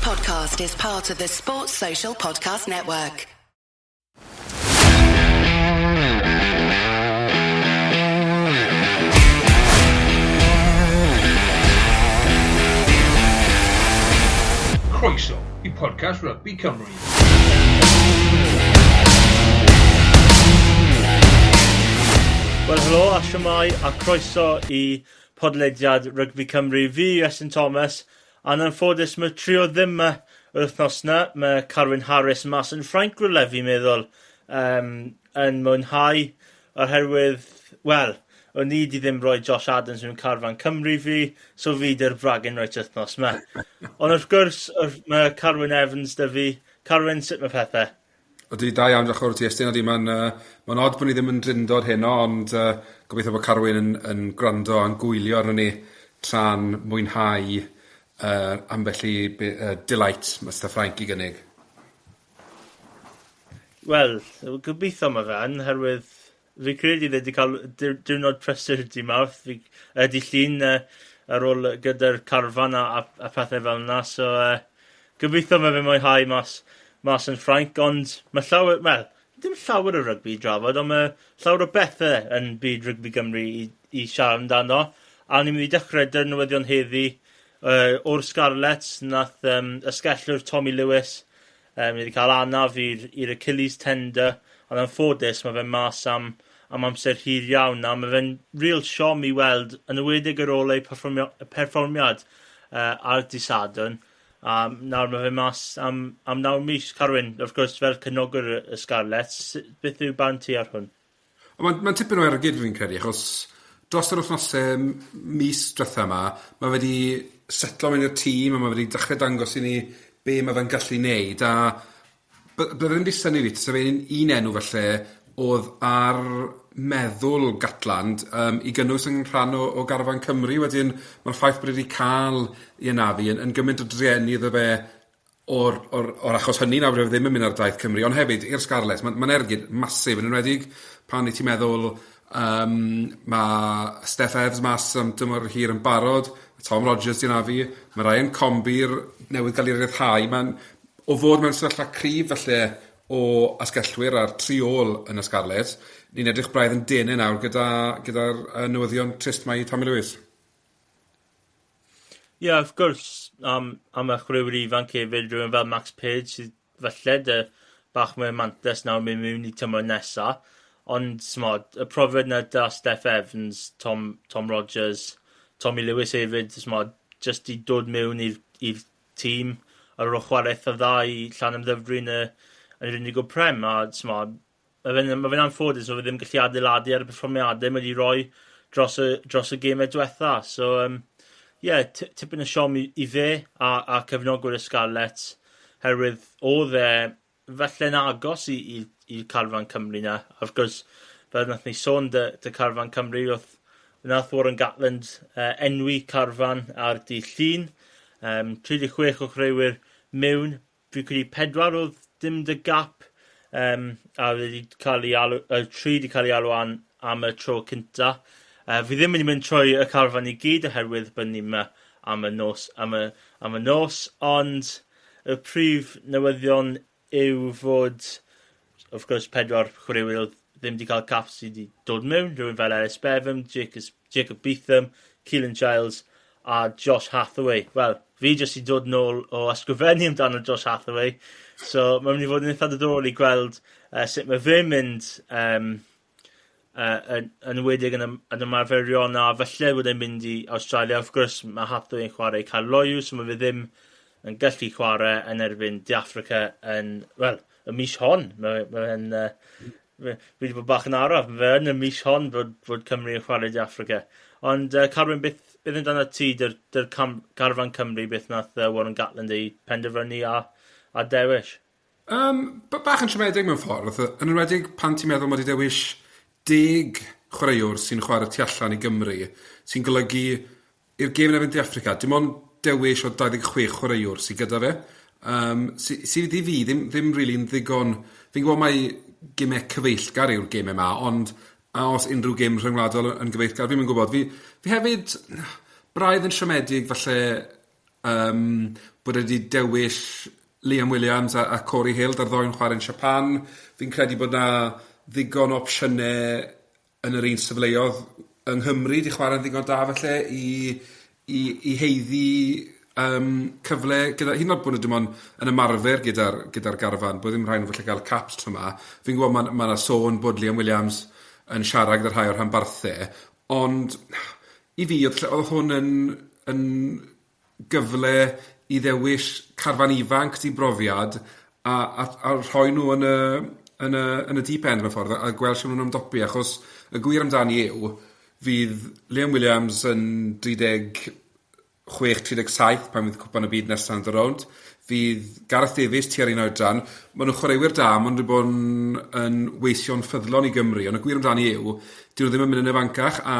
podcast is part of the Sports Social Podcast Network. Croeso i podcast Rugby Cymru. Wel, helo a siwmai a croeso i podlediad Rygbi Cymru. Fi yw Iestyn Thomas, a'n anffodus mae trio ddim yma yr wythnos yna. Mae Carwyn Harris mas yn Ffrainc rhywle fi'n meddwl, yn mwynhau oherwydd, wel, o'n i di ddim rhoi Josh Adams mewn carfan Cymru fi, so fi dy'r bragging rights wythnos yma. Ond wrth gwrs, mae Carwyn Evans 'da fi. Carwyn, sut mae pethau? Ydy, da iawn, diolch yn fawr i ti Iestyn. Ydy, mae'n ma odd bod ni ddim yn drindod heno, ond gobeithio bod Carwyn yn gwrando a'n gwylio arnon ni tra'n mwynhau ambell i delight mae Steph Ffrainc i gynnig. Wel, gobeithio mae fe yn, herwydd fi credu fe wedi cael diwrnod prysur di Mawrth, fi, di Llun ar ôl gyda'r carfan a pethau fel yna, so gobeithio mae fe mwynhau mas yn Ffrainc, ond mae llawer, wel, dim llawer o rygbi i drafod, ond mae llawer o bethau yn byd rygbi Gymru i siarad amdano, a ni'n mynd i dechrau dy'r newyddion heddi o'r Scarlets. Nath ysgellwr Tommy Lewis wedi cael anaf i'r Achilles tendon, ond anffodus mae fe mas am amser hir iawn, a mae fe'n real siom i weld, yn enwedig ar ôl ei perfformiad ar dydd Sadwrn, a nawr mae fe mas am 9 mis. Carwyn, wrth gwrs, fel cefnogwr y Scarlets, beth yw barn ti ar hwn? Mae'n tipyn o ergyd fi'n credu, achos dros yr wythnosau mis diwetha yma, mae wedi setlo mewn i'r tîm a mae wedi dechrau dangos i ni be mae fe'n gallu neud, a bydde ddim wedi synnu fi tase fe'n un enw falle oedd ar meddwl Gatland i gynnwys yn rhan o garfan Cymru. Wedyn mae'r ffaith bod wedi cael ei anafu yn gymaint o drueni iddo fe o'r achos hynny nawr fe ddim yn mynd ar daith Cymru, ond hefyd i'r Scarlets, mae'n ma ergyd masif, yn enwedig pan i ti'n meddwl mae Steff Evans mas am dymor hir yn barod, Tom Rogers di anafu, mae Ryan Conbeer newydd gael ei ryddhau, mae'n o fod mewn sefyllfa cryf falle o asgellwyr a'r tri ôl yn y Scarlets, ni'n edrych braidd yn denau nawr gyda'r newyddion trist mae i Tommy Lewis. Ie, yeah, wrth gwrs, am y chwaraewyr ifanc hefyd, rhywun fel Max Page sydd falle dy bach mwy o mantes nawr mynd mewn i tymor nesa. Ond, smod, y profiad na da Steff Evans, Tom Rogers, Tommy Lewis hefyd, smod, just i dod mewn i'r tîm ar ôl chwarae eitha dda i Llanymddyfri yn yr Indigo Prem, a smod, ma fe'n anffodus, mae fe ddim gallu adeiladu ar y perfformiadau mae wedi rhoi dros y gemau diwetha. So, yeah, tipyn o siom i fe a cefnogwyr y Scarlets, herwydd oedd e falle'n agos i carfan Cymru na. Wrth gwrs, fel nath ni sôn dy carfan Cymru, oedd nath Warren Gatland enwi carfan ar dydd Llun. 36 o chwaraewyr mewn, fi credu 4 oedd dim dy gap, a wedi cael ei alw, 3 wedi cael ei alw am y tro cynta. Fi ddim wedi mynd trwy y carfan i gyd oherwydd bod ni yma am y nos, ond y prif newyddion yw fod, wrth gwrs, 4 chwaraewyr oedd ddim wedi cael cap sydd wedi dod mewn, rhywun fel Ellis Bevan, Jacob Beetham, Keelan Giles a Josh Hathaway. Wel, fi jyst i dod nôl o ysgrifennu amdano Josh Hathaway, so mae'n mynd i fod yn eitha diddorol i gweld sut mae fe'n mynd, yn enwedig yn ymarferion, a falle bod e'n mynd i Australia. Wrth gwrs, mae Hathaway yn chwarae i Caerloyw, so mae fe ddim yn gallu chwarae yn erbyn De Affrica yn, wel, y mis hon. Mae fe'n, fi wedi bod bach yn araf, mae fe yn y mis hon fod Cymru yn chwarae De Affrica. Ond Carwyn, beth amdano ti, dy'r carfan Cymru, beth nath Warren Gatland ei penderfynu a dewis? Bach yn siomedig mewn ffordd, yn enwedig pan ti'n meddwl mod i dewis 10 chwaraewr sy'n chwarae tu allan i Gymru, sy'n golygu i'r gêm yn erbyn De Affrica, dim ond dewis o 26 chwaraewr sydd gyda fe, sydd i fi ddim really'n ddigon. Fi'n gwybod mai gemau cyfeillgar yw'r gemau yma, ond a os unrhyw gêm rhyngwladol yn gyfeillgar, fi'm yn gwybod. Fi hefyd braidd yn siomedig falle Bod e wedi dewis Liam Williams a Corey Hill, da'r ddoen chwarae'n Japan. Fi'n credu bod 'na ddigon o opsiynau yn yr un safleoedd yng Nghymru 'di chwarae'n ddigon da falle i haeddu cyfle gyda, hyd yn oed bod nhw dim ond yn ymarfer gyda'r garfan, bod ddim rhaid nhw falle gael caps tro 'ma. Fi'n gwybod ma' 'na sôn bod Liam Williams yn siarad gyda rhai o'r rhanbarthau, ond i fi oedd hwn yn gyfle i ddewis carfan ifanc di brofiad a rhoi nhw yn y deep end mewn ffordd a gweld sut maen nhw'n ymdopi, achos y gwir amdani yw fydd Liam Williams yn 36, 37 pan fydd Cwpan y Byd nesaf yn dod rownd. Fydd Gareth Davies tua'r un oedran. Maen nhw'n chwaraewyr da, maen nhw wedi bod yn weision ffyddlon i Gymru, ond y gwir amdani yw, dyn nhw ddim yn mynd yn ifancach, a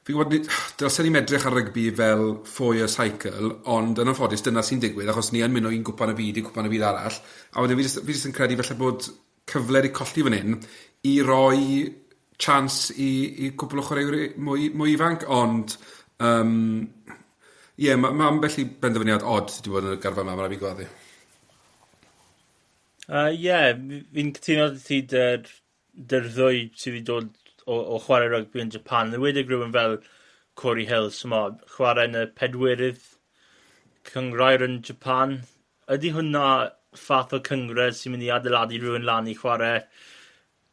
fi'n gwybod, dylsen ni'n edrych ar rygbi fel four-year cycle, ond yn anffodus dyna sy'n digwydd, achos ni yn mynd o un Gwpan y Byd i Gwpan y Byd arall, a wedyn fi jyst yn credu falle bod cyfle wedi colli fan hyn i roi chance i cwpl o chwaraewyr mwy ifanc, ond ie, ma ambell i benderfyniad od wedi bod yn y garfan yma, mae rhaid fi gwaddu. Ie, fi'n cytuno 'da ti dy'r ddwy sydd wedi dod o chwarae rygbi yn Japan. Yn enwedig rhywun fel Corey Hill, so chwarae yn y pedwerydd cynghrair yn Japan. Ydy hwnna fath o cynghrair sy'n mynd i adeiladu rhywun lan i chwarae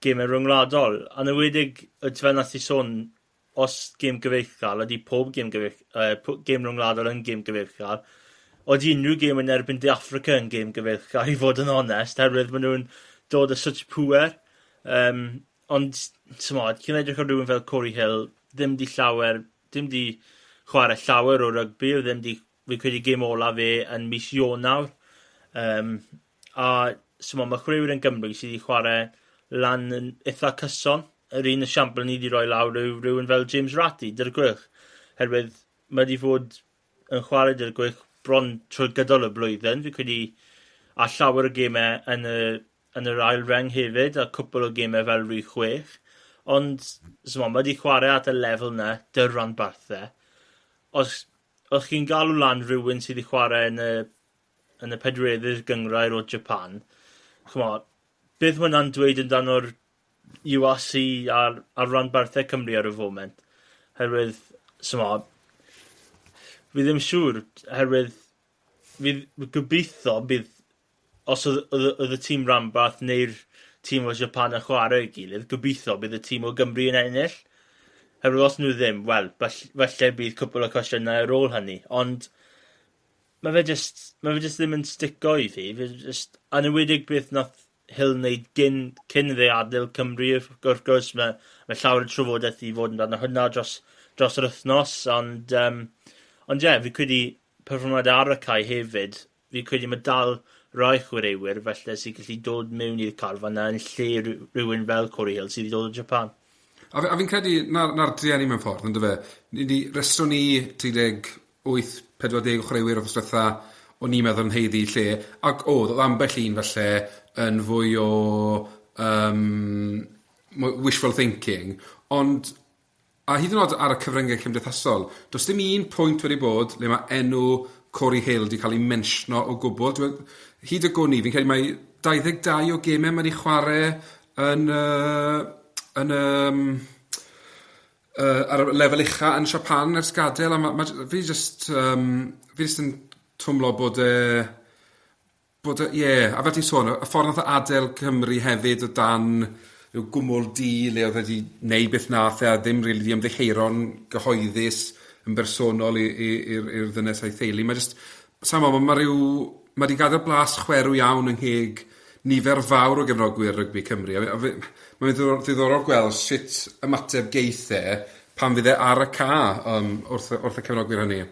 gemau rhyngwladol? Yn enwedig, fel nath ti sôn, os gêm gyfeillgar, ydy pob gêm rhyngwladol yn gêm gyfeillgar? Oeddi unrhyw gêm yn erbyn De Affrica yn gêm gyfeillgar, i fod yn onest, herwydd maen nhw'n dod â such pŵer. Ond, t'mod, cyn edrych ar rhywun fel Corey Hill, ddim di chwarae llawer o rygbi, ddim di, fi credu gêm ola fe yn mis Ionawr. A s'mo, mae chwaraewyr yn Gymru sydd wedi chwarae lan yn eitha cyson. Yr un esiampl ni wedi rhoi lawr yw rhywun fel James Ratti, dy'r Gweilch. Herwydd mae wedi fod yn chwarae dy'r Gweilch bron trwy gydol y blwyddyn. Fi credu a llawer o gemau yn yr ail reng hefyd, a cwpl o gemau fel rhif 6. Ond s'mo, mae wedi chwarae at y lefel 'na, dy'r ranbarthau. Os chi'n galw lan rhywun sydd wedi chwarae yn y pedwerydd gynghrair o Japan, ch'mo', beth mae hwnna'n dweud amdano'r URC a'r ranbarthau Cymru ar y foment? Herwydd, s'mo, fi ddim siŵr, herwydd fi gobeithio bydd os oedd y tîm ranbarth neu'r tîm o Japan yn chwarae ei gilydd, gobeithio bydd y tîm o Gymru yn ennill. Herwydd os nhw ddim, wel, falle bydd cwpl o cwestiynau ar ôl hynny. Ond mae fe just ddim yn stico i fi. Fe just, yn enwedig beth nath Hill wneud cyn iddo adael Cymru, wrth gwrs, mae llawer o trafodaeth i fod amdano hynna dros yr wythnos, ond ie, yeah, fi credu perfformiad ar y cae hefyd, fi credu mae dal rai chwaraewyr felly sy'n gallu dod mewn i'r carfan yna yn lle rhywun fel Corey Hill sydd wedi dod o Japan. A fi'n credu 'na'r drueni mewn ffordd, on'd yfe? Ni 'di restro ni 38, 40 o chwaraewyr wrth diwetha o'n i'n meddwl yn haeddu lle, ac o'dd ambell un falle yn fwy o wishful thinking, ond a hyd yn oed ar y cyfryngau cymdeithasol, does dim un pwynt wedi bod le mae enw Corey Hill wedi cael ei mentiono o gwbl. Hyd y gwn i, fi'n credu mai 22 o gemau mae wedi chwarae yn ar y lefel ucha yn Japan ers gadael, a fi just yn twmlo bod e, ie, yeah, a fel ti'n sôn, y ffordd nath e adael Cymru hefyd o dan rhyw gwmwl du le oedd wedi neud beth nath e a ddim rili 'di ymddiheuro'n gyhoeddus yn bersonol i'r ddynes a'i theulu. Mae just, sa'n mo, mae 'di gadael blas chwerw iawn yng ngheg nifer fawr o gefnogwyr rygbi Cymru. A mae'n ddiddorol gweld sut ymateb geith e pan fydd e ar y ca wrth y cefnogwyr hynny.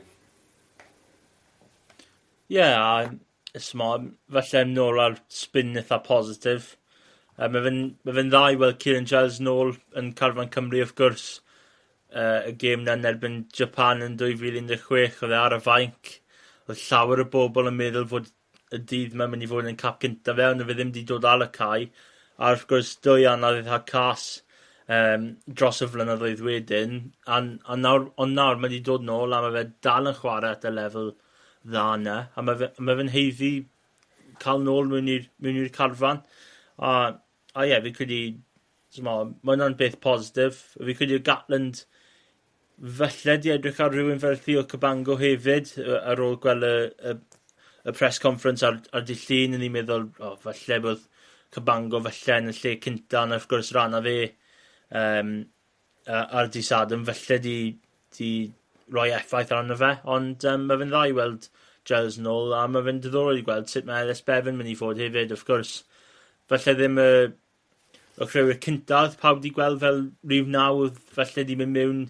Ie, yeah, a s'mo, falle nôl ar spin eitha positif. Mae fe'n dda i weld Kieran Giles nôl yn carfan Cymru, wrth gwrs. Y gêm 'na yn erbyn Japan yn 2016, oedd e ar y fainc. Oedd llawer o bobl yn meddwl fod y dydd mae'n mynd i fod yn cap gyntaf fe, ond oedd fe ddim wedi dod ar y cae. A wrth gwrs, dwy anaf eitha cas dros y flynyddoedd wedyn, a nawr, ond nawr mae wedi dod nôl a mae fe dal yn chwarae at y lefel dda yna, a mae fe'n haeddu cael nôl mewn i'r carfan. A ie, fi'n credu, mae hwnna'n beth positif. Fi'n credu Gatland falle di edrych ar rhywun fel Theo Cabango hefyd, ar ôl gweld y press conference ar dydd Llun, yn i'n meddwl, oh, falle bod Cabango falle yn y lle cynta, ond wrth gwrs rhan o fe ar dydd Sadwrn, falle di roi effaith arno fe, ond mae fe'n dda i weld Giles nôl, a mae fe'n diddorol i gweld sut mae Ellis Bevan mynd i fod hefyd, wrth gwrs. Falle ddim y chwaraewyr cyntaf pawb di gweld fel rhif 9, falle di mynd mewn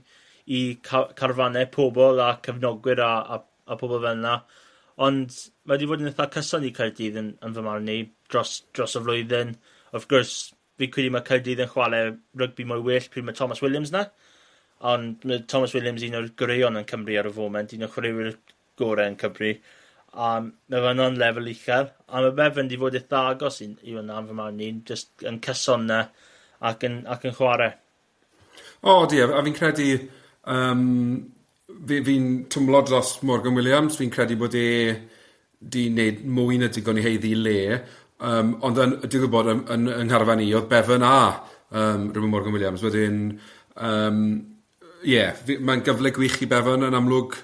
i carfannau pobl a cefnogwyr a pobl fel yna. Ond mae wedi fod yn eitha cyson i Caerdydd yn fy marn i dros y flwyddyn. Wrth gwrs, fi credu mae Caerdydd yn chwarae rygbi mwy well pryd mae Thomas Williams na. Ond mae Thomas Williams un o'r goreuon yn Cymru ar y foment, un o'r chwaraewyr gorau yn Cymru. A mae fe'n on lefel uchel. A mae Bevan wedi fod eitha agos i hwnna yn fy marn i, just yn cyson na ac yn chwarae. O, di, a fi'n credu, fi'n twmlo dros Morgan Williams, fi'n credu bod e di wneud mwy na digon i haeddu le, ond yn, digwydd bod yn ngharfan i, oedd Bevan a Reuben Morgan Williams, wedyn, ie, yeah, mae'n gyfle gwych i Bevan yn amlwg,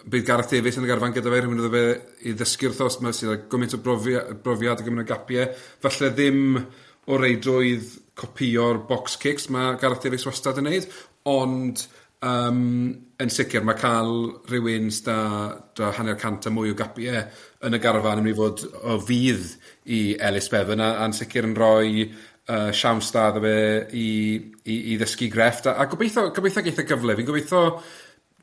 bydd Gareth Davies yn y garfan gyda fe, rhywun iddo fe i ddysgu wrthos, mae sydd â gymaint o brofiad a gymaint o gapiau. Falle ddim o reidrwydd copio'r box kicks mae Gareth Davies wastad yn neud, ond yn sicr mae cael rhywun sydd â 50 a mwy o gapiau yn y garfan yn mynd i fod o fudd i Ellis Bevan a'n sicr yn rhoi siawns da iddo fe i ddysgu grefft a gobeithio geith e gyfle. Fi'n gobeithio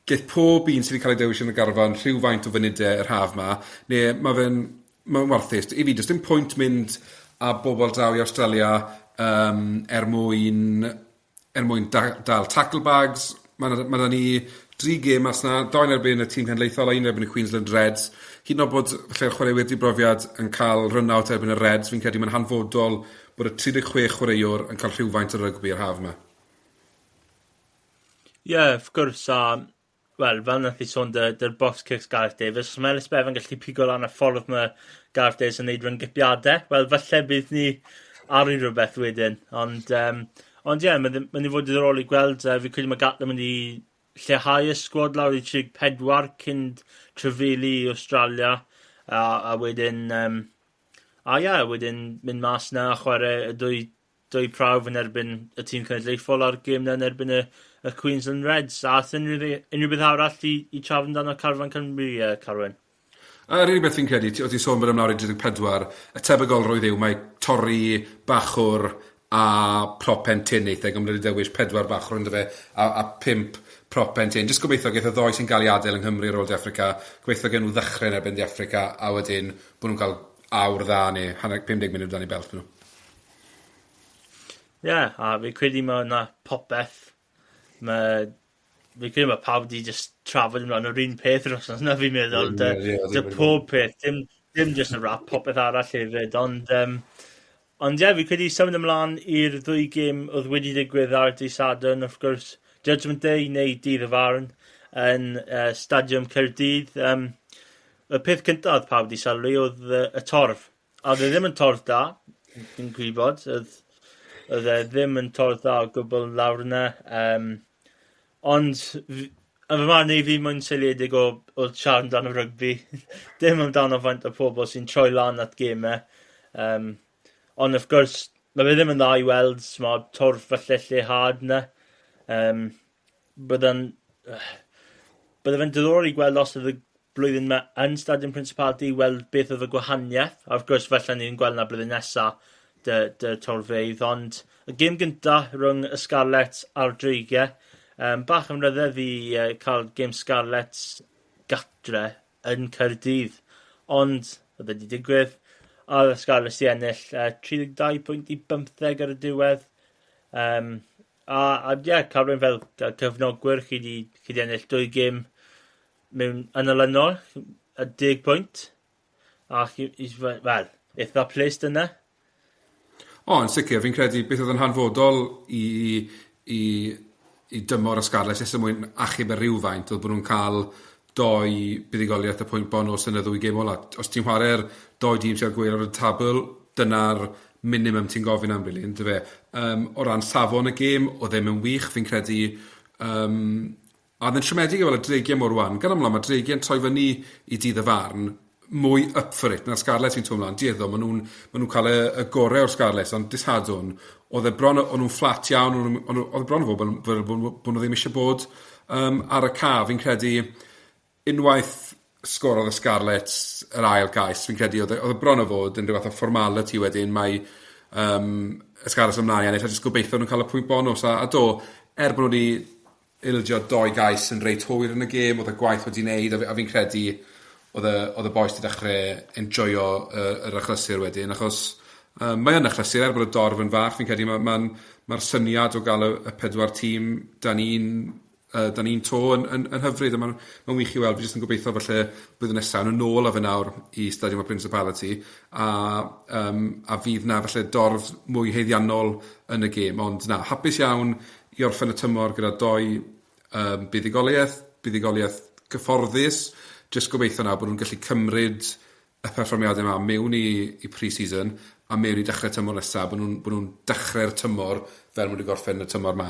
geith pob un sydd wedi cael ei dewis yn y garfan rhywfaint o funudau yr haf ma, neu mae'n warthus. I fi, does dim pwynt mynd â bobl draw i Australia er mwyn dal tackle bags. Mae ma ni dri gêm mas na, doi yn erbyn y tîm cenedlaethol a un yn erbyn y Queensland Reds. Hyd yn oed bod falle'r chwaraewyr dibrofiad yn cael run-out erbyn y Reds, fi'n credu mae'n hanfodol bod y 36 chwaraewr yn cael rhywfaint o rygbi yr haf yma. Ie, yeah, wrth gwrs, a wel, fel nath i sôn dy'r box kicks Gareth Davies, os mae Ellis Bevan gallu pigo lan y ffordd mae Gareth Davies yn neud rhyng-gipiadau, wel, falle bydd ni ar i rhywbeth wedyn. Ond ie, yeah, mae'n mynd i fod diddorol i gweld. Fi credu mae Gatland mynd i lleihau y sgwad lawr i 34 cyn trafeilu i Australia, a wedyn, a ie, yeah, wedyn mynd mas na a chwarae y dwy prawf yn erbyn y tîm cenedlaethol a'r gêm na yn erbyn y Queensland Reds. A ath unrhyw beth arall i trafod amdano carfan Cymru, Carwyn? Yr unig beth fi'n credu, o ti'n sôn bod ymlaen i 34, y tebygolrwydd yw mae torri bachwr a prop pen tynn eitha, gan bod wedi dewis pedwar bachwr ynddo fe, a pump prop pen tynn. Jyst gobeithio geith y ddoi sy'n cael ei adael yng Nghymru ar ôl De Affrica, gobeithio gen nhw ddechrau yn erbyn De Affrica, a wedyn bod nhw'n cael awr dda neu hanner 50 munud dan i belt nhw. Ie, yeah, a fi credu mae yna popeth. Fi credu mae pawb di just trafod ymlaen o'r un peth yr wythnos yna fi'n meddwl. Dy pob peth, dim just y wrap, popeth arall hefyd. Ond ie, yeah, fi credu symud ymlaen i'r ddwy gêm oedd wedi digwydd ar dydd Sadwrn, wrth gwrs, Judgment Day neu Dydd y Farn yn Stadiwm Caerdydd. Y peth cyntaf oedd pawb wedi sylwi oedd y torf. A oedd e ddim yn torf da, fi'n gwybod. Oedd e ddim yn torf dda o gwbl lawr yna. Ond yn fy marn i fi mae'n seiliedig o siarad amdano rygbi. Dim amdano faint o pobl sy'n troi lan at gemau. Ond wrth gwrs, mae fe ddim yn dda i weld smod, torf falle lleihad yna. Bydde fe'n diddorol i gweld os oedd y blwyddyn yma yn Stadiwm Principality i weld beth oedd y gwahaniaeth. A wrth gwrs, falle ni'n gweld na blwyddyn nesaf dy torfeydd. Ond y gêm gynta rhwng y Scarlets a'r Dreigiau, bach yn ryfedd i cael gêm Scarlets gatre yn Caerdydd. Ond oedd wedi digwydd, a oedd y Scarlets i ennill 32 pwynt i 15 ar y diwedd. A ie, yeah, cael rhywun fel cefnogwyr, chi di ennill dwy gêm mewn yn olynol, a 10 pwynt. A chi, wel, eitha pleased yna. O, yn sicr, fi'n credu beth oedd yn hanfodol i, i, i dymor y Scarlets jyst er mwyn achub y rhywfaint oedd bod nhw'n cael doi buddugoliaeth y pwynt bonws yn y ddwy gêm ola. Os ti'n chwarae'r doi dîm sy'n gweir ar y tabl, dyna'r minimum ti'n gofyn am, really, yndyfe? O ran safon y gêm, oedd ddim yn wych, fi'n credu. A oedd yn siomedig i weld y dreigiau mor wan. Gan amla, mae dreigiau'n troi fyny i dydd y farn mwy up for it na'r Scarlets fi'n teimlo. Yn dueddol, maen nhw'n ma nhw cael y gorau o'r Scarlets, ond dydd Sadwrn, oedd e bron, o'n nhw'n fflat iawn, oedd e bron o fod bod, bod, bod nhw ddim eisiau bod ar y ca. Fi'n credu, unwaith sgorodd y Scarlets yr ail gais, fi'n credu oedd e bron o fod yn rhyw fath o formality wedyn, mae y Scarlets ymlaen i ennill, a jyst gobeithio nhw'n cael y pwynt bonws. A do, er bod nhw wedi ildio doi gais yn reit hwyr yn y gêm, oedd y gwaith wedi wneud, a fi'n credu oedd y bois wedi dechrau enjoyo yr achlysur wedyn, achos mae yn achlysur, er bod y dorf yn fach, fi'n credu mae'r ma, ma, ma syniad o gael y pedwar tîm dan un to yn hyfryd, a mae'n ma wych i weld. Fi jyst yn gobeithio falle blwyddyn nesaf nhw'n nôl â fe nawr i Stadiwm y Principality, a fydd na falle dorf mwy haeddiannol yn y gêm. Ond na, hapus iawn i orffen y tymor gyda doi buddugoliaeth gyfforddus. Jyst gobeithio nawr bod nhw'n gallu cymryd y perfformiadau yma mewn i pre-season a mewn i dechrau tymor nesaf, bod nhw'n nhw dechrau'r tymor fel maen nhw wedi gorffen y tymor ma.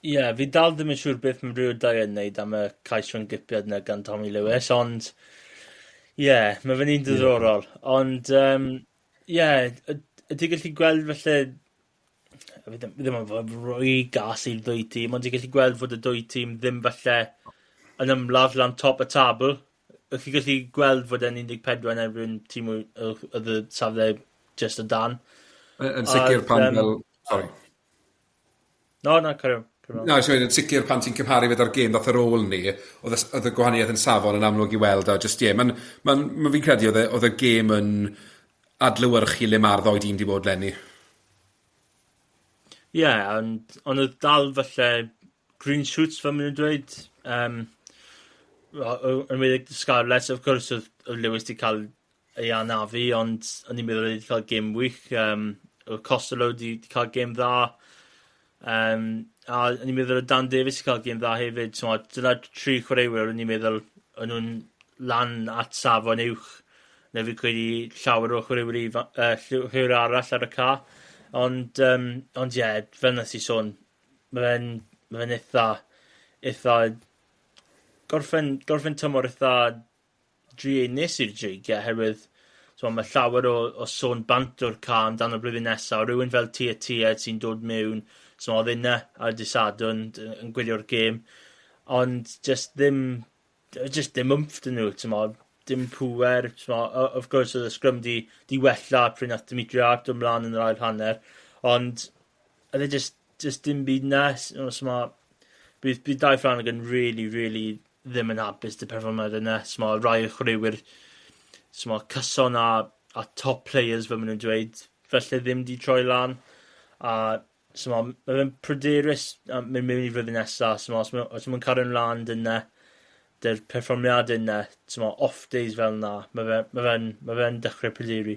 Ie, yeah, fi dal ddim yn siŵr beth mae Rhywun Dau yn neud am y cais rhwng gipiad yna gan Tommy Lewis, ond ie, yeah, mae fe'n un diddorol. Ond ie, yeah, ydy gallu gweld felly, fi ddim yn fod rwy gas i'r ddwy tîm, ond ti'n gallu gweld fod y dwy tîm ddim falle yn ymladd lan top y tabl. Ych chi'n gallu gweld fod e'n 14 yn erbyn tîm oedd y safle just o dan. Yn sicr pan fel... Sorry. No, na, carry on. Na, sorry, yn sicr pan ti'n cymharu fe da'r gêm ddath ar ôl ni, oedd y gwahaniaeth yn safon yn amlwg i weld, a just, ie, yeah, ma fi'n credu oedd y gêm yn adlewyrchu le mae'r ddoi dîm wedi bod lenni. Ie, yeah, ond oedd dal falle green shoots fel maen nhw'n dweud. Yn wedi Scarlets, of course, oedd Lewis wedi cael ei anafu, ond o'n i'n meddwl wedi cael gêm wych. Oedd Costello wedi cael gêm dda. A o'n i'n meddwl oedd Dan Davies wedi cael gêm dda hefyd. So, dyna tri chwaraewyr o'n i'n meddwl o'n nhw'n lan at safon uwch na fi credu llawer o chwaraewyr arall ar y ca. Ond ie, yeah, fel nes i sôn, mae fe'n eitha gorffen tymor eitha druenus i'r Dreigiau, oherwydd so, mae llawer o sôn bant o'r ca amdano blwyddyn nesaf, rhywun fel Tia Tia sy'n dod mewn, so oedd yna ar dydd Sadwrn yn gwylio'r gêm, ond just ddim wmff dyn nhw, t'mo, dim pŵer, t'mo, of course oedd y sgrym di wella pryd nath Dimitri Hart dod mlaen yn yr ail hanner, ond oedd e just dim byd na, so bydd Dai Flanagan really, really ddim yn hapus dy perfformiad yna. So mae rai o chwaraewyr so mae cyson a top players fel maen nhw'n dweud, felly ddim di troi lan. A so mae fe'n pryderus mynd mewn i flwyddyn nesaf. So os mae'n cario ymlaen dyna, dy'r perfformiad yna, so mae off days fel yna, mae fe'n ma fe dechrau pryderu.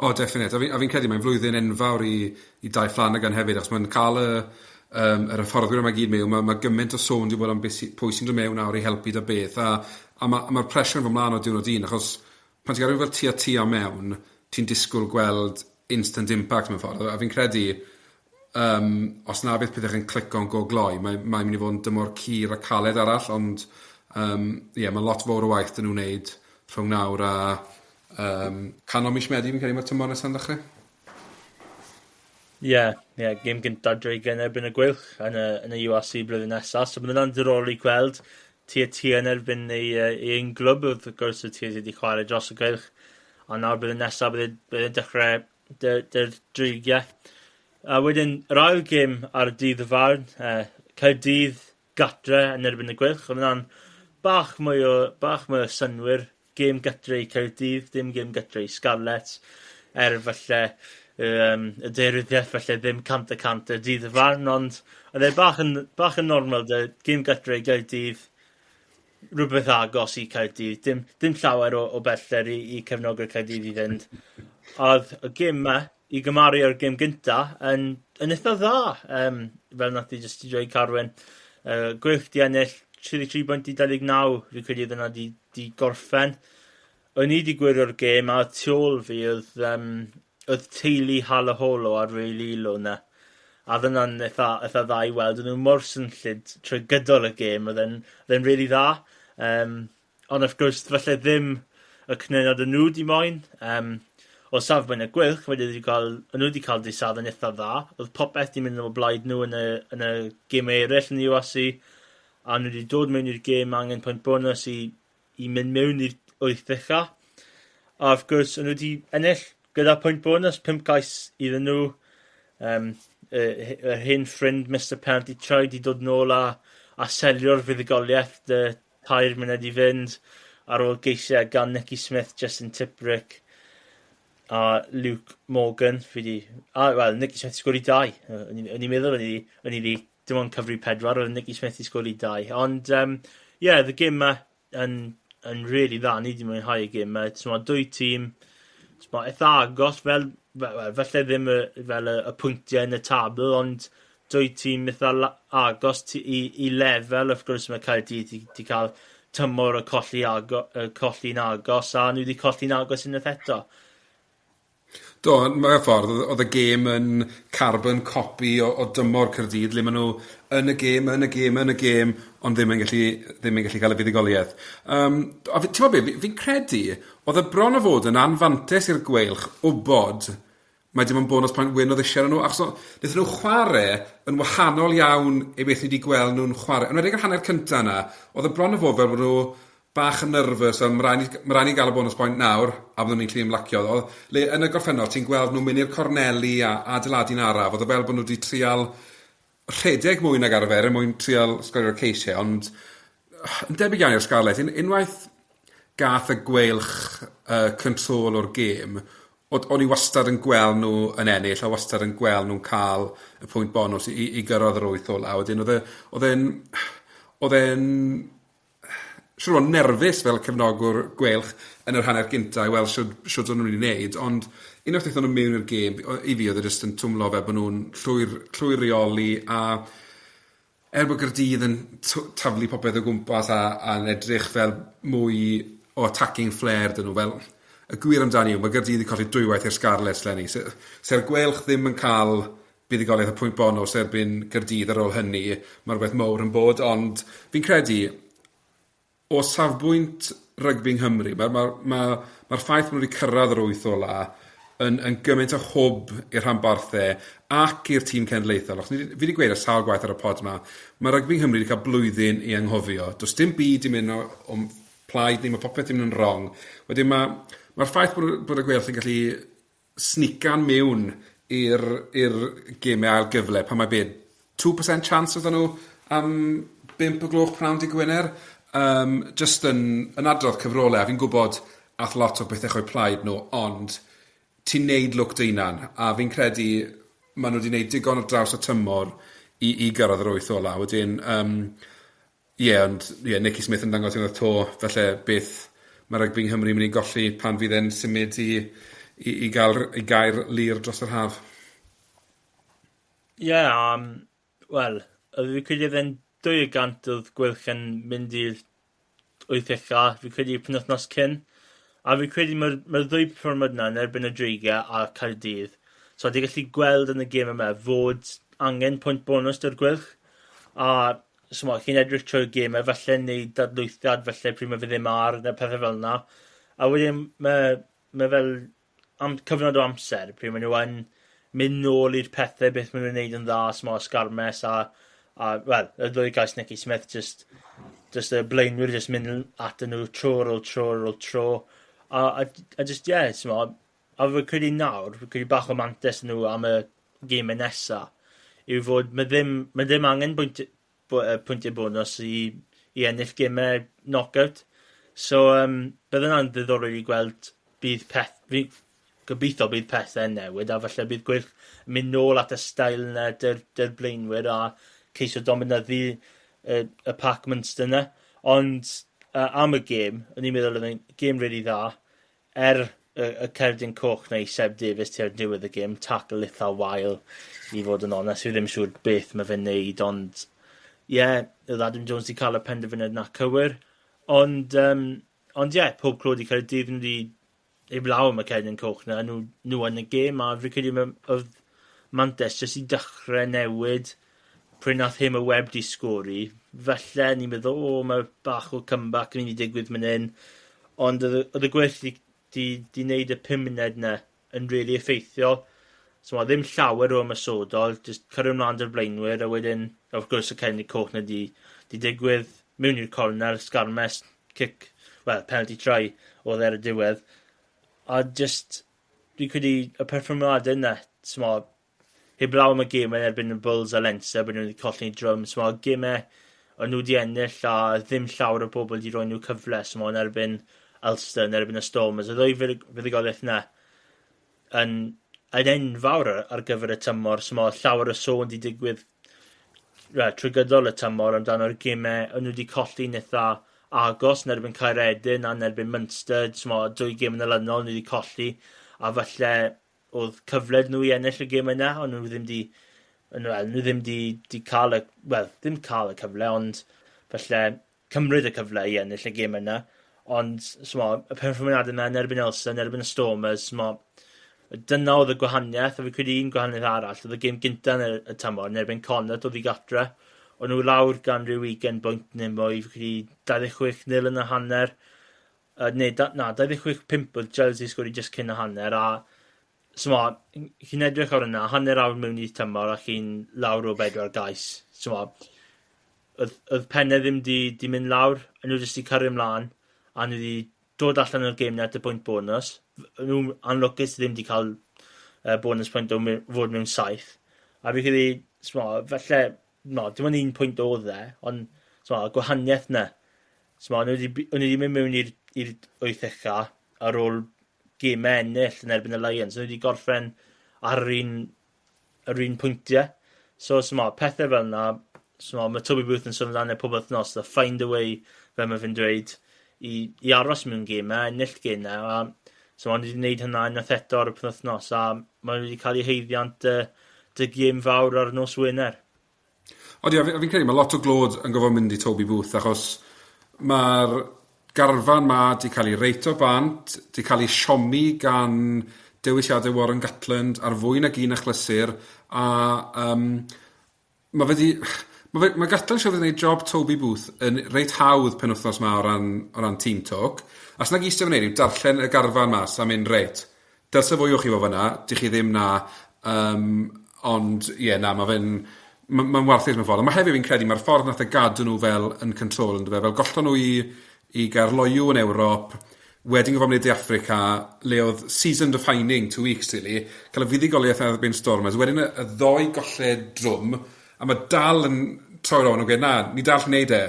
O, definite. A fi'n credu mae'n flwyddyn enfawr i Dai Flanagan hefyd, achos mae'n cael yr hyfforddwyr yma gyd mewn, mae gymaint o sôn wedi bod am pwy sy'n dod mewn nawr i helpu da beth, a mae'r pressure yn fod mlaen o diwrnod un, achos pan ti'n cael rhywun fel Tia Tia mewn, ti'n disgwyl gweld instant impact mewn ffordd, a fi'n credu, os na bydd pethau yn clico'n go gloi, mae'n mynd i fod yn dymor cur a caled arall, ond ie, mae lot fawr o waith dyn nhw'n wneud rhwng nawr a canol mis Medi, fi'n credu mae'r tymor nesa'n dechrau. Ie, yeah, gêm gyntaf Dreigiau yn erbyn y Gweilch yn y URC blwyddyn nesaf. So bydd hwnna'n diddorol i gweld Tia Tia yn erbyn ei un glwb, wrth gwrs y Tia wedi chwarae dros y Gweilch. A nawr blwyddyn nesaf bydd e'n dechrau dy'r Dreigiau. A wedyn yr ail gêm ar y dydd y farn, Caerdydd gatre yn erbyn y Gweilch. Oedd hwnna'n bach mwy o synnwyr. Gêm gatre i Caerdydd, dim gêm gatre i Scarlets. Er falle y deiryddiaeth falle ddim 100% y dydd y farn, ond oedd e bach yn normal, de, gêm gatre i Gaerdydd, rhywbeth agos i Caerdydd, dim llawer o bellter i cefnogwyr Caerdydd i fynd. A oedd y gêm 'ma, i gymaru â'r gêm gynta, yn, yn eitha dda, fel nath i jyst i dweud Carwyn. Gweilch 'di ennill 33 bwynt i 29, fi credu oedd yna 'di gorffen. O'n i 'di gwylio'r gêm a tu ôl fi oedd teulu Halaholo a Reuililo 'na. A oedd hwnna'n eitha dda i weld. O'n nhw mor swnllyd trwy gydol y gêm, oedd e'n really dda. Ond wrth gwrs, falle ddim y canlyniad o'n nhw 'di moyn. O safbwynt y Gweilch, o'n nhw wedi cael dydd Sadwrn eitha dda. Oedd popeth 'di mynd o blaid nhw yn y gemau eraill yn y URC. A nhw wedi dod mewn i'r gêm angen pwynt bonus i mynd mewn i'r wyth ucha. A wrth gwrs, o'n nhw wedi ennill gyda pwynt bonus, 5 cais iddyn nhw. Yr hen ffrind Mr Penalty Try 'di dod nôl a selio'r fuddugoliaeth 'da 3 munud i fynd ar ôl geisiau gan Nicky Smith, Justin Tipuric a Luke Morgan. Fi di... A, wel, Nicky Smith sgori dau. O'n i'n meddwl o'n i di dim ond cyfri pedwar, oedd Nicky Smith i sgori dau. Ond, yeah, the game 'ma yn really dda. Ni wedi mwynhau y gêm 'ma. So, mae dwy tîm so, eitha agos, fel, falle ddim fel y pwyntiau yn y tabl, ond dwy tîm eitha agos i lefel. Wrth gwrs mae Caerdydd 'di cael tymor o colli'n agos, a nhw wedi colli'n agos unwaith eto. Do, mewn ffordd, oedd y gêm yn carbon copy o dymor Caerdydd, le maen nhw yn y gêm, yn y gêm, yn y gêm, ond ddim yn gallu cael y fuddugoliaeth. A ti'n gwybod be, fi'n credu, oedd y bron o fod yn anfantes i'r Gweilch wybod mae dim ond bonus point win oedd eisiau nhw, achos wnaethon nhw chwarae yn wahanol iawn i beth ni wedi gweld nhw'n chwarae. Yn enwedig yr hanner cyntaf yna, oedd y bron o fod fel bod nhw bach yn nervous, fel ma raid ni gael y bonus point nawr, a byddwn ni'n gallu ymlacio. Oedd, le yn y gorffennol, ti'n gweld nhw'n mynd i'r corneli a adeiladu'n araf, oedd o fel bod nhw wedi trial rhedeg mwy nag arfer er mwyn trial sgorio'r ceisiau, ond yn debyg iawn i'r Scarlets, unwaith gath y Gweilch control o'r gêm, o'n i wastad yn gweld nhw yn ennill, a wastad yn gweld nhw'n cael y pwynt bonus i gyrraedd yr wyth ola. Wedyn oedd e'n siŵr o nerfus fel cefnogwr Gweilch yn yr hanner gynta i weld shwd o'n nhw'n mynd i wneud, ond unwaith aethon nhw mewn i'r gêm, i fi oedd e jyst yn twmlo fel bod nhw'n llwyr reoli, a er bod Gaerdydd yn taflu popeth o gwmpas a'n edrych fel mwy o attacking flair 'dyn nhw, fel y gwir amdani yw mae Gaerdydd wedi colli dwywaith i'r Scarlets leni. Se'r Gweilch ddim yn cael buddugoliaeth y pwynt bonws erbyn Gaerdydd ar ôl hynny, mae rhywbeth mowr yn bod, ond fi'n credu o safbwynt rygbi yng Nghymru, mae'r ma, ma, ma ffaith bod nhw wedi cyrraedd yr wyth ola yn gymaint o hwb i'r rhanbarthau ac i'r tîm cenedlaethol. Achos fi wedi gweud ar sawl gwaith ar y pod yma, mae rygbi yng Nghymru wedi cael blwyddyn i anghofio. Does dim byd i mynd o'n plaid ni, mae popeth yn mynd yn wrong. Wedyn ma ffaith bod y Gweilch yn gallu sneakan mewn i'r gemau ail gyfle pan mae beth 2% chance oedden nhw am 5 o gloch pnawn dydd Gwener, just yn adrodd cyfrolau, a fi'n gwybod ath lot o bethau o'u plaid nhw, ond ti'n neud lwc dy hunan, a fi'n credu maen nhw wedi gwneud digon ar draws y tymor i gyrraedd yr wyth ola. Wedyn, ie, yeah, ond ie, yeah, Nicky Smith yn dangos unwaith 'to, felly beth mae rygbi yng Nghymru mynd i golli pan fydd e'n symud i Gaerlŷr dros yr haf. Ie, yeah, wel, oedd fi credu oedd e'n 2% oedd Gweilch yn mynd i'r wyth ucha, fi credu penwythnos cyn. A fi credu mae'r ddwy perfformiad yna yn erbyn y Dreigiau a Caerdydd. So, di gallu gweld yn y gêm yma fod angen pwynt bonus 'da'r Gweilch. A so, chi'n edrych trwy'r gêm, falle neud dadlwythiad, falle pryd mae fe ddim ar, neu pethau fel yna. A wedyn mae fel am cyfnod o amser pryd maen nhw yn mynd nôl i'r pethau beth maen nhw'n neud yn dda, small sgarmes a wel, y ddwy gais Nicky Smith, just y blaenwyr just mynd atyn nhw tro ar ôl tro ar ôl tro. A just, yeah, small, a fi'n credu nawr, fi'n credu bach o mantes nhw am y gemau nesa, yw fod mae ddim angen pwyntiau bonus i ennill gemau knockout. So, bydd yna'n ddiddorol i gweld bydd peth... Fi gobeithio bydd pethau'n newid a falle bydd Gweilch yn mynd nôl at y steil yna 'da'r blaenwyr a ceisio dominyddu y pac Munster yna. Ond am y gêm, o'n i'n meddwl oedd e'n gêm really dda. Er y cerdyn coch 'na i Seb Davies tua'r diwedd y gêm, tackle itha wael i fod yn onest, fi ddim siŵr beth mae fe'n neud, ond ie, yeah, oedd Adam Jones wedi cael y penderfyniad 'na cywir, ond ond ie, yeah, pob clod i Caerdydd, nhw wedi heblaw am y cerdyn coch 'na, nhw yn y gêm, a fi credu oedd mantais jyst i dechrau newid pryd nath Hamer Webb di sgori, falle ni'n meddwl, o, mae bach o comeback yn mynd i digwydd mynd hyn, ond oedd y Gweilch di wneud y 5 munud 'na yn really effeithiol. So mae ddim llawer o ymosodol, jyst cario ymlaen 'da'r blaenwyr, a wedyn, of course, y cerdyn coch 'na di digwydd, mewn i'r cornel, sgarmes, cic, well, penalty try oedd ar y diwedd. A just, dwi'n credu y perfformiadau yna, t'mo, heblaw am y gemau yn erbyn y Bulls a Leinster, bod nhw wedi colli drwm, t'mo, gemau o'n nhw wedi ennill a ddim llawer o bobl wedi rhoi nhw cyfle, so yn erbyn Ulster, yn erbyn y Stormers, y ddwy fuddugoliaeth yna yn enfawr ar gyfer y tymor, so mae llawer o sôn wedi digwydd trwy gydol y tymor amdano'r gemau o'n nhw wedi colli'n eitha agos yn erbyn Caeredin a yn erbyn Munster, so dwy gêm yn olynol nhw wedi colli, a falle oedd cyfle nhw i ennill y gêm yna, ond nhw ddim di, well, nhw ddim di cael y, well, ddim cael y cyfle, ond falle cymryd y cyfle i ennill y gêm yna. Ond, smo, y perfformiadau yna yn erbyn Ulster, yn erbyn y Stormers, smo, dyna oedd y gwahaniaeth, a fi credu un gwahaniaeth arall, oedd y gêm gynta yn y tymor, yn erbyn Connacht oedd i gatre. O'n nhw lawr gan rhyw 20 bwynt neu mwy, fi credu 26-0 yn y hanner, neu, na, 26-5 oedd Giles i sgori just cyn y hanner, a so, chi'n edrych ar yna, hanner awr mewn i'r tymor a chi'n lawr o bedwar gais. So, oedd pennau ddim di mynd lawr, a nhw jyst di cario ymlaen, a nhw wedi dod allan o'r gêm at y pwynt bonus. Nhw'n anlwcus ddim di cael bonus pwynt o fod mewn 7. A fi credu, smo, falle, no, dim ond un pwynt oedd e, ond smo, gwahaniaeth na. Smo, nhw wedi mynd mewn i'r wyth ucha ar ôl gemau ennill yn erbyn y Lions. Nhw wedi gorffen ar yr un pwyntiau. So, smo, pethau fel yna, smo, mae Toby Booth yn sôn amdano pob wythnos, the find a way, fel mae fe'n dweud, i aros mewn gemau, ennill gemau, a so maen nhw wedi gwneud hynna unwaith eto ar y penwythnos, a maen nhw wedi cael eu haeddiant dy gêm fawr ar nos Wener. Odi, a fi'n credu mae lot o glod yn gofod mynd i Toby Booth, achos mae'r garfan ma di cael ei reito bant, di cael ei siomi gan dewisiadau Warren Gatland ar fwy nag un achlysur, a mae fe di... Mae Gatland siarad yn gwneud job Toby Booth yn reit hawdd penwythnos ma o ran team talk. A sy'n nag eistedd fan hyn yw darllen y garfan mas a mynd reit. Dylse fwy o chi fod fyna, dych chi ddim na. Ond ie, yeah, na, mae fe'n... Mae'n ma warthus mewn ffordd. Ond mae hefyd fi'n credu, mae'r ffordd nath e gadw nhw fel yn control, yn fe, fel gollon nhw i Gaerloyw yn Ewrop, wedyn gofod mynd i De Affrica, le oedd season defining 2 weeks, really, cael y fuddugoliaeth yn erbyn Stormers, wedyn y ddoi golled drwm, a mae dal yn troi rownd yn gweud, na, ni dal yn neud e.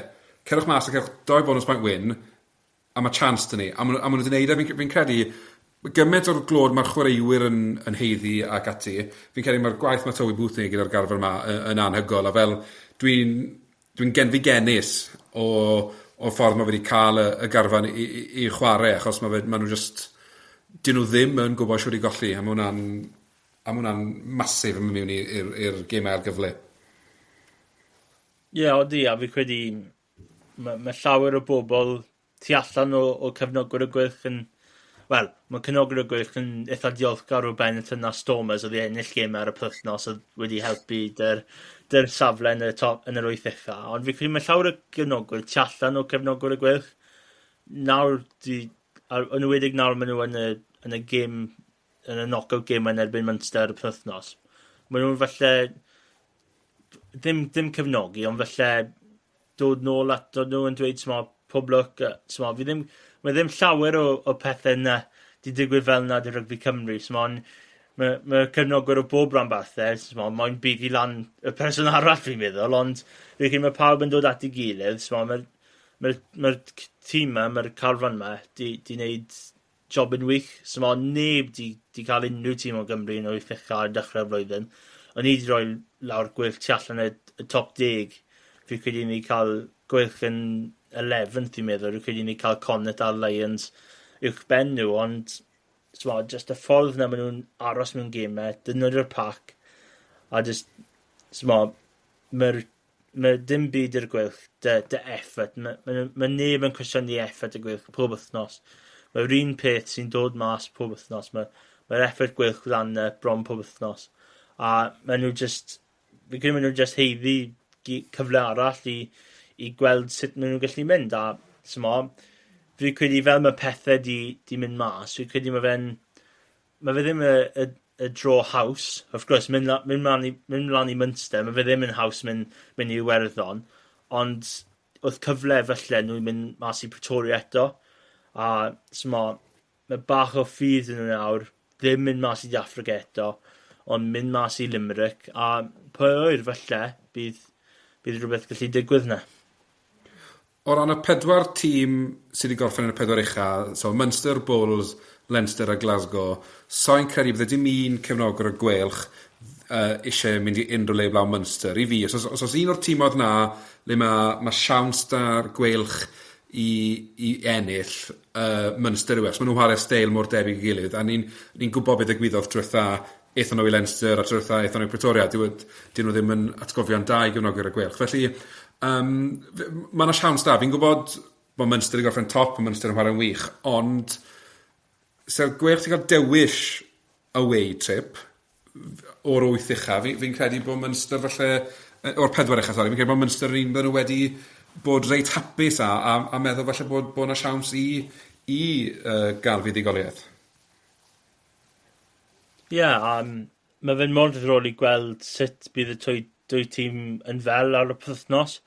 Cerwch mas a cerwch doi bonus point win, a mae chance dyn ni. A maen nhw wedi gwneud e, fi'n fi credu, gymaint o'r glod mae'r chwaraewyr yn haeddu ac ati, fi'n credu mae'r gwaith mae Toby Booth yn gyda'r garfan yma yn anhygoel, a fel dwi'n genfigennus o'r ffordd mae wedi cael y garfan i chwarae, achos mae nhw just, dyn nhw ddim yn gwybod siwr i golli, a ma hwnna'n massive yn mynd mewn i'r gemau ail gyfle. Ie, yeah, odi, a fi credu mae llawer o bobl tu allan o cefnogwyr y Gweilch yn... Wel, mae cefnogwyr y Gweilch yn eitha diolchgar o Benetton a Stormers oedd i ennill gemau ar y penwythnos oedd wedi helpu dy'r safle yn y, top, yn yr wyth ucha. Ond fi credu mae llawer o gefnogwyr tu allan o cefnogwyr y Gweilch nawr di, yn enwedig nawr maen nhw yn y gêm yn y knockout game yn erbyn Munster ar y penwythnos. Maen nhw'n falle ddim cefnogi, ond falle dod nôl ato nhw yn dweud, smo, pob lwc, smo, fi ddim, mae ddim llawer o pethau yna di digwydd fel yna di rygbi Cymru, smo, mae cefnogwyr o bob rhanbarthau, smo, moyn bigo lan y person arall fi'n meddwl, ond fi'n credu mae pawb yn dod at ei gilydd, smo, mae'r mae tîm yma, mae'r carfan yma, di wneud job yn wych. So mae neb di cael unrhyw tîm o Gymru yn wyth ucha ar dechrau'r flwyddyn. O'n i wedi rhoi lawr Gweilch tu allan y top 10. Fi credu ni cael Gweilch yn 11th, fi'n meddwl. Fi'n credu ni cael Connacht a'r Lions uwch ben nhw, ond so, just y ffordd na maen nhw'n aros mewn gemau, defnyddio'r pac, a just, so, mae'r mae dim byd i'r Gweilch, dy effort. Mae neb yn cwestiynu effort y Gweilch pob wythnos. Mae'r un peth sy'n dod mas pob wythnos. Mae'r effort Gweilch lan yna bron pob wythnos. A maen nhw just, fi credu maen nhw just haeddu cyfle arall i gweld sut maen nhw'n gallu mynd. A smo, fi credu fel mae pethau di mynd mas, fi credu mae fe ddim y draw haws. Of course, mynd mlaen i Munster, mae fe ddim yn haws mynd i Iwerddon, ond oedd cyfle falle nhw'n mynd mas i Pretoria eto, a smo, mae bach o ffydd yn nhw nawr, ddim mynd mas i Affrica eto, ond mynd mas i Limerick, a pwy oer falle bydd rhywbeth gallu digwydd na. O ran y pedwar tîm sydd wedi gorffen yn y pedwar ucha, so Munster, Bulls, Leinster a Glasgow, so'n credu bydde dim un cefnogwr y Gweilch eisiau mynd i unrhyw le blaw Munster. I fi, os oes un o'r tîmoedd na le mae siawns da'r Gweilch i ennill, Munster yw e. Maen nhw'n chwarae steil mor debyg i gilydd, a ni gwybod beth ddigwyddodd diwetha aethon nhw i Leinster a diwetha aethon nhw i Pretoria. Dyn nhw ddim yn atgofion da i gefnogwyr y Gweilch. Felly, mae yna siawns da. Fi'n gwybod bod Munster wedi gorffen top, mae Munster yn chwarae'n wych, ond se'r Gweilch ti'n cael dewis away trip o'r wyth ucha, fi credu bod Munster falle, o'r pedwar ucha, sori, fi'n credu bod Munster yn un bydden nhw wedi bod reit hapus a meddwl falle bod yna siawns i gael fuddugoliaeth. Ie, yeah, mae fe'n mor ddiddorol i gweld sut bydd y dwy tîm yn fel ar y pythnos.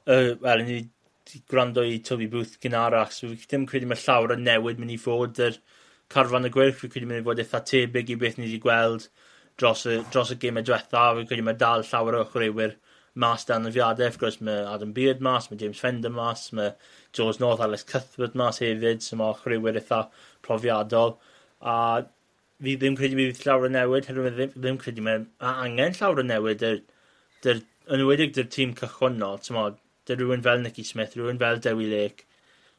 Wel, ni wedi gwrando i Toby Booth gynharach, so fi ddim credu mae llawer o newid mynd i fod yr carfan y Gweilch. Fi credu mynd i fod eitha tebyg i beth ni wedi gweld dros y gemau diwetha. Fi credu mae dal llawer o chwaraewyr mas dan anafiadau. Of course, mae Adam Beard mas, mae James Fender mas, mae George North, Alex Cuthbert mas hefyd, so mae chwaraewyr eitha profiadol. A fi ddim credu bydd llawer o newid, herwydd ddim credu mae angen llawer o newid yn enwedig dy'r tîm cychwynnol, t'mod, dy rhywun fel Nicky Smith, rhywun fel Dewi Lake,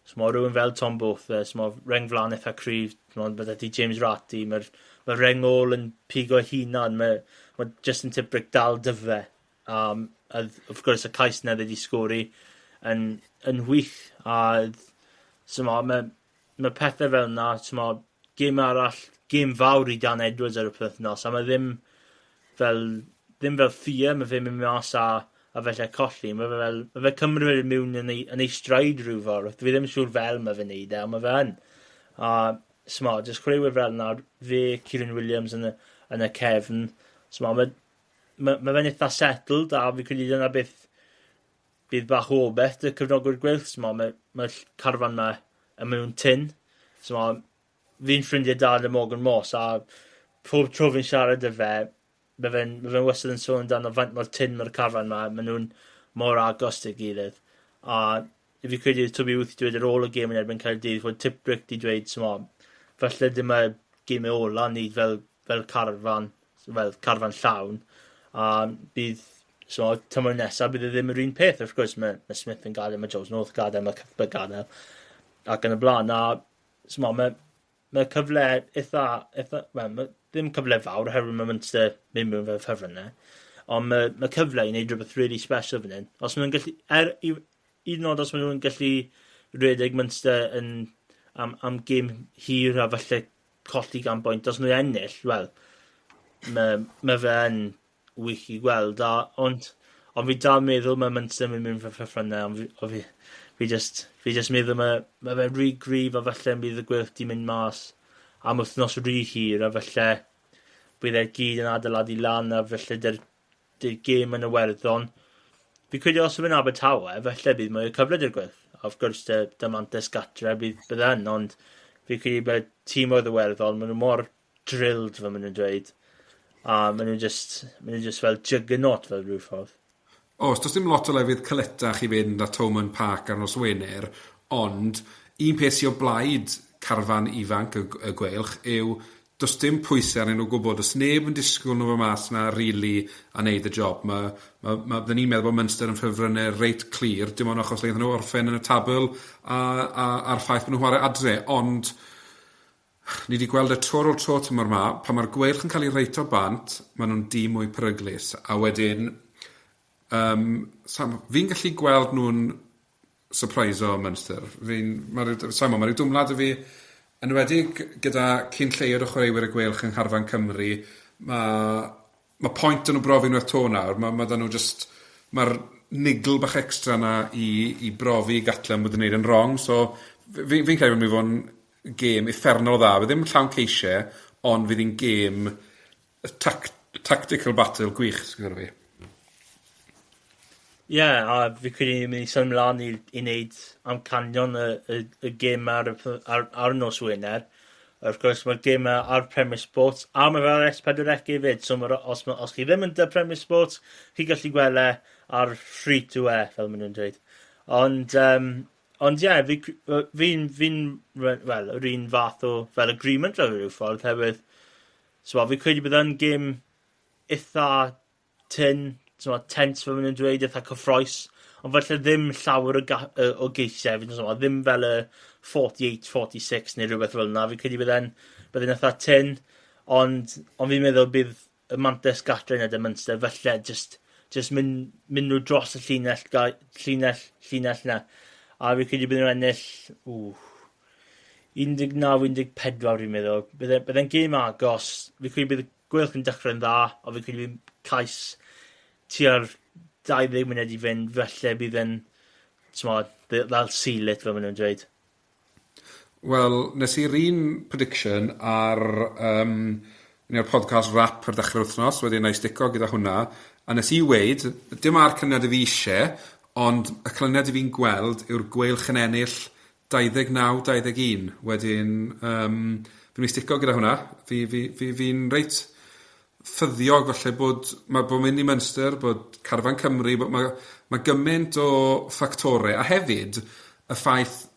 t'mod, rhywun fel Tom Botha, t'mod, reng flaen eitha cryf, t'mod, bydde ti James Ratti, mae'r mae reng ôl yn pigo hunan, mae Justin Tipuric dal dyfe. A wrth gwrs y cais na wedi sgori yn wych, a mae pethau fel yna, t'mod, gêm arall, gêm fawr i Dan Edwards ar y pythnos, a mae ddim fel fear, mae fe'n mynd mas a felly colli. Mae fe cymryd fe mewn yn ei stride rhyw ffordd. Fi ddim yn siŵr fel mae fe'n neud e, ond mae fe yn. A smo, jyst chwaraewyr fel yna, fe, Kieran Williams yn y cefn, smo, mae fe'n eitha settled, a fi credu dyna beth bydd bach o beth y cefnogwyr Gweilch. Smo, mae carfan ma yn mewn tyn. Smo, fi'n ffrindiau da â Morgan Moss, a pob tro fi'n siarad â fe, mae fe wastad yn sôn amdano faint mor tyn mae'r carfan ma, maen nhw'n mor agos at gilydd. A fi credu Toby Booth dweud ar ôl y gêm yn erbyn Caerdydd fod Tipuric di dweud, smo, falle dim y gemau ola ni fel carfan llawn, a bydd so, tymor nesaf bydd e ddim yr un peth. Wrth gwrs, mae Smith yn gadael, mae George North gadael, mae Cuthbert gadael, ac yn y blaen. A smo, mae cyfle eitha, well, mae, ddim cyfle fawr, oherwydd mae Munster mynd mewn fel ffefrynnau, ond mae cyfle i wneud rhywbeth really special fan hyn. Os maen nhw'n gallu, hyd yn oed os maen nhw'n gallu redeg Munster am gêm hir a falle colli gan bwynt, os nhw'n ennill, wel, mae fe yn wych i gweld. Ond fi dal meddwl mae Munster yn mynd mewn fel ffefrynnau, ond fi just meddwl mae fe'n rhy gryf a falle bydd y Gweilch di mynd mas am wythnos rhy hir a falle bydd e gyd yn adeiladu lan a falle dy'r gêm yn y Werddon. Fi credu os yw'n Abertawe, falle bydd mwy o cyfle i'r Gweilch. Of gwrs, dy mantais gatre bydd yn, ond fi credu bod tîm oedd y Werddon, maen nhw mor drilled fel maen nhw'n dweud. A maen nhw just fel juggernaut fel rhyw ffordd. Oes, does dim lot o lefydd caletach i fynd at Thomond Park ar nos Wener, ond un peth sy'n o blaid carfan ifanc y Gweilch yw does dim pwysau arnyn nhw gwybod, does neb yn disgwyl nhw fod mas na really a wneud y job. Mae, ni'n meddwl bod Munster yn ffefrynnau reit clir, dim ond achos le nhw orffen yn y tabl a'r ffaith bod nhw'n chwarae adre, ond ni wedi gweld y tro ar ôl tro tymor 'ma, pan mae'r Gweilch yn cael eu reito bant, maen nhw'n dîm mwy peryglus, a wedyn, Sam, fi'n gallu gweld nhw'n surpriso Munster. Fi'n, mae rhyw, Simon, mae rhyw dwmlad i fi, yn enwedig gyda cyn lleied o chwaraewyr y Gweilch yng ngharfan Cymru, mae pwynt 'da nhw brofi unwaith 'to nawr, mae 'da nhw just, mae'r niggle bach extra 'na i brofi i Gatland bod yn neud yn wrong, so fi'n fi credu bod mynd i fod yn gêm uffernol o dda. Fydd ddim llawn ceisiau, ond fydd hi'n gêm tactical battle gwych, sgwr fi. Ie, yeah, a fi credu ni'n mynd i symud mlaen i wneud amcanion y gêm ar nos Wener. Wrth gwrs, mae'r gêm ar Premier Sports, a mae fe ar S4C hefyd, so os chi ddim yn dy Premier Sports, chi gallu gweld e ar free to air, fel maen nhw'n dweud. Ond ie, yeah, fi well, yr un fath o fel agreement fel rhyw ffordd, hefyd. So, fi credu bydd yn gêm eitha tyn, so, tense fel maen nhw'n dweud, eitha cyffroes, ond falle ddim llawer o geisiau, so, ddim fel y 48-46 neu rhywbeth fel yna. Fi'n credu bydd eitha tyn, ond fi'n meddwl bydd y mantes gatre yn y Munster, falle just mynd nhw dros y llinell na. A fi'n credu bydd nhw'n ennill, 19-14 fi'n meddwl. Bydd e'n gêm agos. Fi'n credu bydd Gweilch yn dechrau'n dda, ond fi'n credu bydd cais tua'r 20 munud i fynd, felly bydd yn, t'mod, they'll seal it, fel maen nhw'n dweud. Wel, nes i'r un prediction ar neu'r podcast Wrap ar dechrau'r wythnos, wedyn na i stico gyda hwnna, a nes i weud, dim ar canlyniad i fi eisiau, ond y canlyniad i fi'n gweld yw'r Gweilch yn ennill 29-21. Wedyn, fi'n mynd i stico gyda hwnna. Fi'n reit ffyddiog falle bod, mae bod mynd i Munster, bod Carfan Cymru, bod mae gymaint o ffactorau, a hefyd y ffaith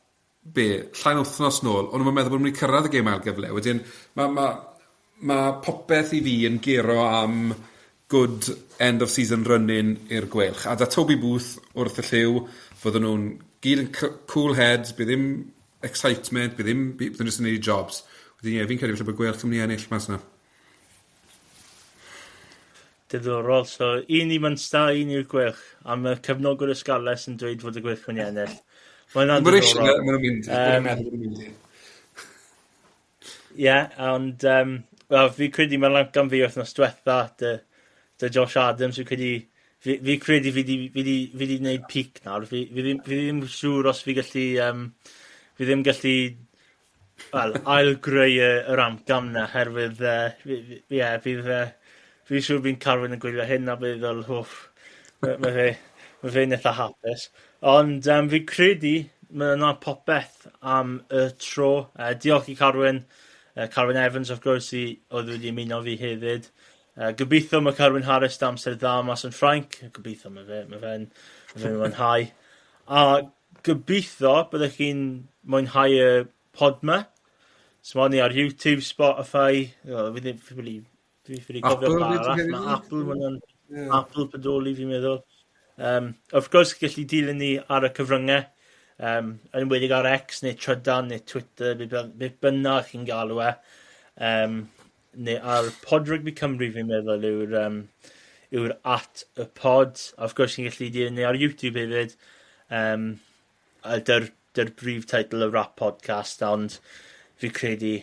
be, llai na wythnos nôl, o'n nhw'n meddwl bod nhw'n mynd i cyrraedd y gêm ail gyfle. Wedyn, mae popeth i fi yn gero am good end of season run-in i'r Gweilch. A da Toby Booth wrth y llyw, fydden nhw'n gyd yn cool heads, bydd ddim excitement, bydd ddim, bydd nhw'n just yn neud jobs. Wedyn ie, fi'n credu falle bod Gweilch yn mynd i ennill mas yna. Diddorol. So, un i Munster, un i'r Gweilch. A mae cefnogwyr y Scarlets yn dweud fod y Gweilch yn mynd i ennill. Mae hwnna'n Mae'n eisiau, diddorol. maen nhw'n mynd, maen nhw'n meddwl bod nhw'n mynd i. Ie, ond wel, fi credu mae'n amcan fi wythnos diwetha dy Josh Adams, fi credu fi di wneud peak nawr. Fi ddim siŵr os fi gallu, fi ddim gallu, wel, ail-greu yr amcan na, herwydd, ie, fi'n siŵr fi'n Carwyn yn gwylio hyn a bydd fel, wff, mae fe'n eitha hapus. Ond fi credu mae yna popeth am y tro. Diolch i Carwyn, Carwyn Evans, of course, i oedd wedi ymuno fi hefyd. Gobeithio mae Carwyn Harris da amser dda mas yn Ffrainc. Gobeithio mae fe'n mwynhau. A gobeithio byddwch chi'n mwynhau y pod 'ma. So ni ar YouTube, Spotify, oh, fi ddim, fi ffili cofio Apple pa hefyd, arall. fi'n Mae credu? Apple, ma hwnna'n Apple pedoli fi'n meddwl. Of course, gallu dilyn ni ar y cyfryngau, yn enwedig ar X neu Trydan neu Twitter, beth bynnag chi'n galw e. Neu ar Pod Rugby Cymru fi'n meddwl yw'r at y pod. A of course, chi'n gallu dilyn ni ar YouTube hefyd. A dy'r brif teitl y Wrap Podcast, ond fi credu,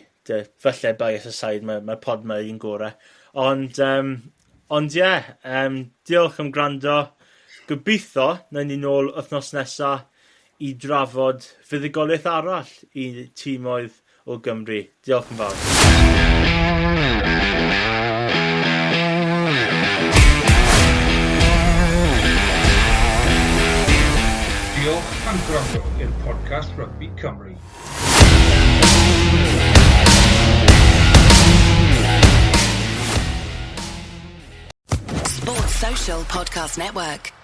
falle bias aside, mae pod 'ma un gorau. Ond ie, yeah, diolch am gwrando. Gobeithio, nawn ni nôl wythnos nesa i drafod fuddugoliaeth arall i tîmoedd o Gymru. Diolch yn fawr. Diolch am gwrando i'r podcast Rugby Cymru. Sports Social Podcast Network.